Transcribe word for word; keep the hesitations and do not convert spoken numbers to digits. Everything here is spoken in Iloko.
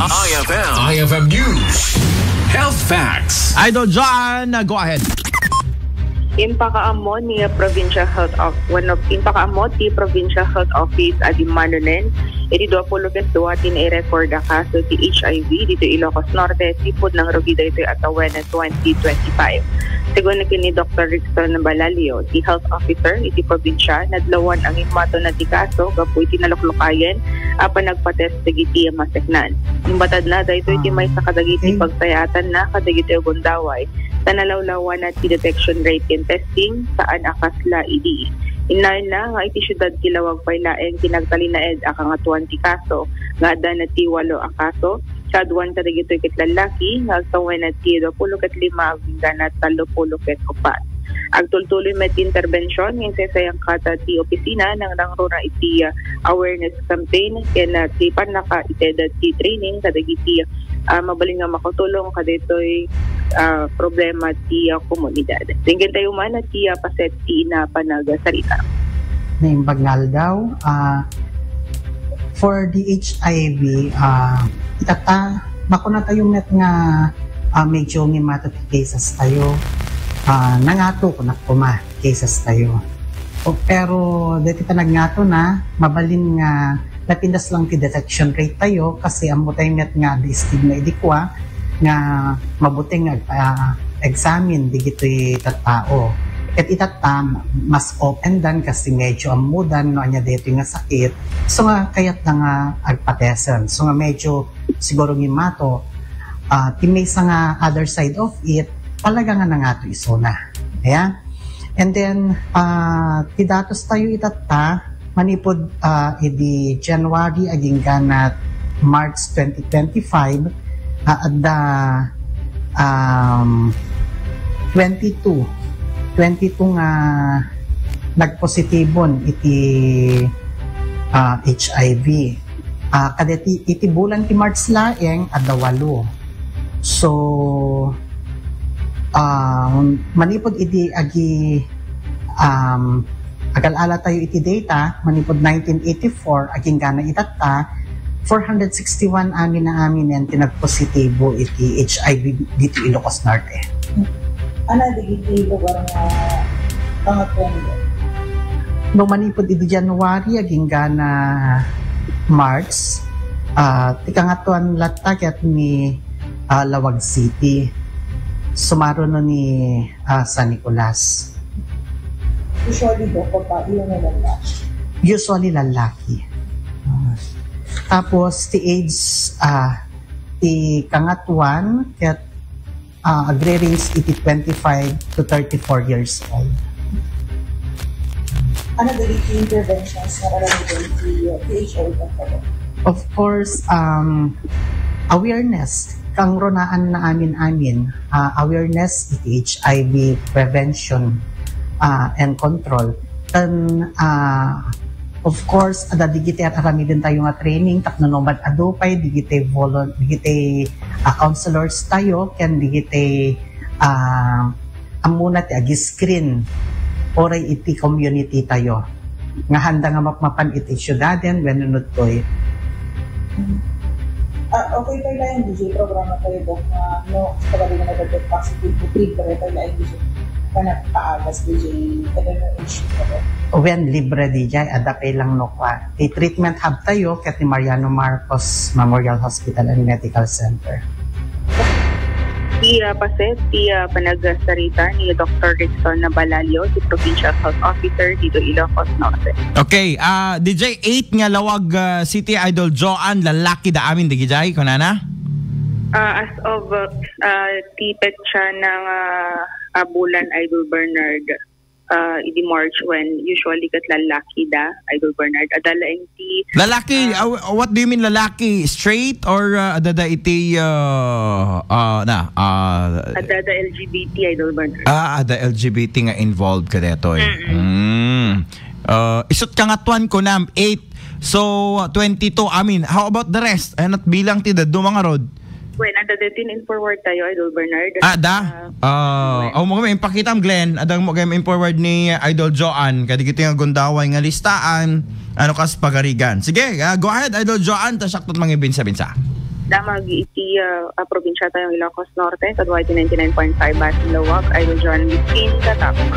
I F M. I F M News. Health Facts. Idol John, uh, go ahead. Impakaammo ni Provincial Health of one of impakaammo ti Provincial Health Office a dimmanen iti dua pulo ket dua ti nairecord a kaso ti H I V dito Ilocos Norte, sipud nangrugi daytoy a tawen twenty twenty-five. Segun ken ni Doktor Rickson Balalio, ti health officer iti probinsya, nadlawan a ngimmato na ti kaso gapu iti naluklukayen a panagpatest dagiti maseknan. Imbatad na daytoy ti maysa kadagiti pagsayaatanna kadagiti gundaway ta nalawlawana ti detection rate ken testing saan a kasla idi. Innaenna nga iti siudad ti Lawag pay laeng ti nagtalinaed a kangatoan ti kaso nga adda na ti walo a kaso, kaaduan kadagitoy ket lallaki nga agtawen ti dua pulo ket lima agingga tallo pulo ket upat. Agtultuloy met ti interbension nga insaysayangkata ti opisina nangruna iti, ah, awareness campaign ken, ah, ti pannakaited ti training kadagiti, ah, mabalin nga makatulong kadaytoy, ah, problema ti, ah, komunidad. Denggen tayo man ti, ah, paset ti ina panagsarita. Naimbag nga aldaw, ah, for the H I V, ah, itata, makuna tayo met nga, ah, medyo ngimmato ti cases tayo. Ah, nangato, kunak koma, cases tayo. O, pero deti ta nangato na, mabalin nga napintas lang ti detection rate tayo kasi ammo tayo met nga di stigma idi kua nga mabuting nga agpa-examine digitoy tattao. Ket itatta, mas open dan kasi medyo ammo dan no anya daytoy nga sakit. So nga kayat na nga agpatesen. So nga medyo siguro ngimmato, ah, ti maysa nga other side of it, talaga nga nangato isuna. Ayan. And then, ah, ti datos tayo itatta, manipud, ah, idi January agingga na March twenty twenty-five, ah, adda, um, twenty-two, twenty-two nga nagpositibon iti, ah, H I V. Ah, kadeti, iti bulan ti March laeng, adda walo. So, ah, manipud idi agi, um, agal-ala tayo iti data, manipud nineteen eighty-four, agingga na itatta, four hundred sixty-one amin a aminen ti nagpositibo iti H I V dito Ilocos Norte. Ano, dagiti lugar nga pangatwan? No, manipud idi January, agingga na March, ah, ti kangatoan latta ket ni, ah, Lawag City. Sumaro no ni, ah, San Nicolas. Usually do, babae o lalaki? Usually lalaki. Ah, tapos, ti age, ah, ti kangatoan, ket, ah, agre-range iti twenty-five to thirty-four years old. Ano dagiti interventions nga aramiden ti P H O control? Of course, um, awareness. Kangrunaan na amin-amin, ah, awareness iti H I V prevention, ah, and control. Then, ah, of course, adda digiti aramiden tayo nga training, tapno no man adu pay digiti volun-, digiti, ah, counselors tayo, ken digiti, ah, ammona ti agi-screen uray iti community tayo nga handa nga mapmapan iti siudaden wenno nudtoy. Ah, okay pay laeng D J programa tayo, Doc, nga no, sa pagadi nga nagdadot positive, libre pay laeng D J. Panagpaagas D J, ano yung issue ko, Doc? Wen, libre D J, adda pay lang no kwa. Ti treatment hub tayo ket ni Mariano Marcos Memorial Hospital and Medical Center. Ti, ah, paset ti, ah, panagsarita ni Doktor Rickson Nabalalio, ti Provincial Health Officer dito Ilocos Norte. Okay, ah, D J, eight nga Lawag, ah, City, Idol Joan, lalaki da amin, di gijay, kunana? Ah, as of, ah, ah, ti petsa na nga, ah, bulan, Idol Bernard, ah, idi March, when usually ket lalaki da, Idol Bernard. Adda laeng ti, lalaki, ah, ah, what do you mean lalaki? Straight or, ah, adda da iti, ah, ah, na, ah, adda da L G B T, Idol Bernard. Ah, adda L G B T nga involved kadetoy. Mm-mm. Mm. Ah, isut kangatoan kunam, eight. So, twenty-two. I mean, how about the rest? Ay, nat bilang ti daduma ngarud. Well, adda daytoy in forward tayo, Idol Bernard. Ah, da? Ah, ah, well, aw mo kami ipakitam, Glenn. Adda mo kami in forward ni Idol Joan. Kadagiti nga gundaway nga listaan. Ano kas pagarigan? Sige, ah, go ahead, Idol Joan. Ta siak tot mangibinsa-binsa. Damag iti, ah, ah, probinsya tayo, Ilocos Norte, kadua iti ninety-nine point five Basing Lawag, I will join with King Tatak.